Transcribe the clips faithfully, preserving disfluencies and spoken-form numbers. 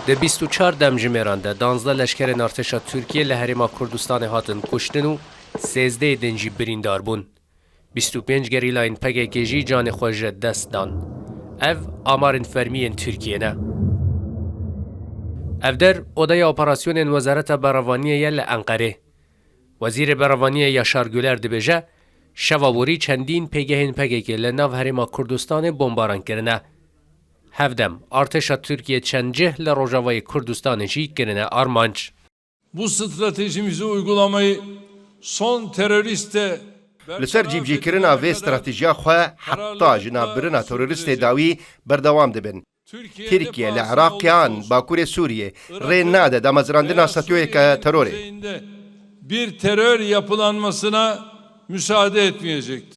Di bîst û çar demjimêran de danzdeh leşkerên artêşa Tirkiyê li Herêma Kurdistanê hatin kuştin û sêzdehê din jî birîndar bûn. Bîst û pênc gerîlayên P K K jî canê xwe ji dest dan. Ev amarên fermî yên Tirkiyê ne. Ev der odeya operasyonên Wezareta Berevaniyê ye li Enqerê. Wezîrê Berevaniyê Yaşar Güler dibêje, şeva borî çendîn pêgehên P K K li nav Herêma Kurdistanê bombaran kirine. Hevdem, artêşa Tirkiyê çend cih li Rojavayê Kurdistanê jî kirine armanc. Bu stratejimizi uygulamayı son teröriste Li ser cîbicîkirina vê stratejiya xwe heta ji navbirina teroristê dawî berdewam dibin. Tirkiye li Iraq yan Bakurê Sûriyê rê nade damezrandina statûyeke terorê. Bir terör yapılanmasına müsaade etmeyecektir.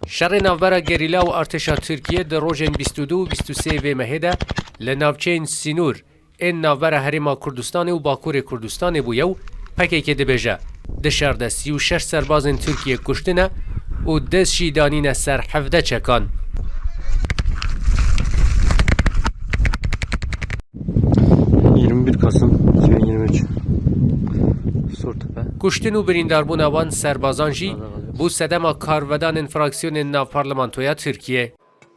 Şerê navbera gerîla û artêşa Tirkiyê di rojên bîst û du û bîst û sê vê mehê de li navçeyên sînor ên navbera Herêma Kurdistanê û Bakurê Kurdistanê bûye û P K K dibêje, di şer de sî û şeş serbazên Tirkiyê kuştine û dest jî danîne ser hevdeh çekan. Yirmi bir Kasım iki bin yirmi üç. Sortepe. Kuştin û birîndarbûna wan serbazan jî bû sedema karvedanên fraksiyonên nav parlamentoya Tirkiyê.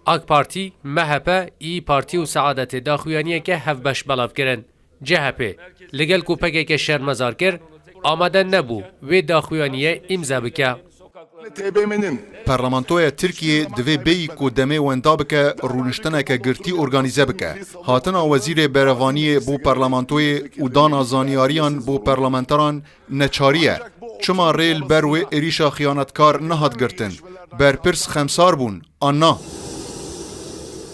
AK Partî, M H P, İYİ Partî û Saadetê daxuyaniyeke hevbeş belav kirin. C H P, li gel ku P K K şermezar kir, amade nebû wê daxuyaniyê îmze bike. Parlamentoya Tirkiyê divê bêyî ku demê wenda bike, rûniştineke girtî organîze bike. Hatina Wezîrê Berevaniyê bo parlamentoyê û dana zanyariyan bo parlamenteran neçarî ye. Çima rê li ber wê êrîşa xiyanetkar nehat girtin? Berpirs xemsar bûn, an na?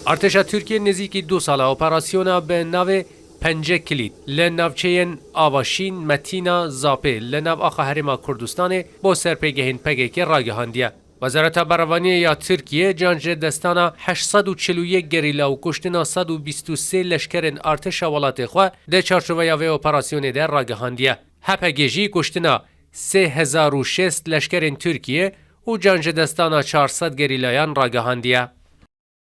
Artêşa Tirkiyê nêzîkî du sal e operasyona bi navê Pence Kilît li navçeyên Avaşîn, Metîna, Zapê li nav axa Herêma Kurdistanê bo ser pêgehên P K K ragihandiye. Wezareta Berevaniyê ya Tirkiyê can ji destana heşt sed û çil û yek gerîla û kuştina sed û bîst û sê leşkerên artêşa welatê xwe di çarçoveya vê operasyonê de ragihandiye. H P G jî kuştina sê hezar û şêst leşkerên Tirkiyê û can ji destana çar sed gerîlayan ragihandiye.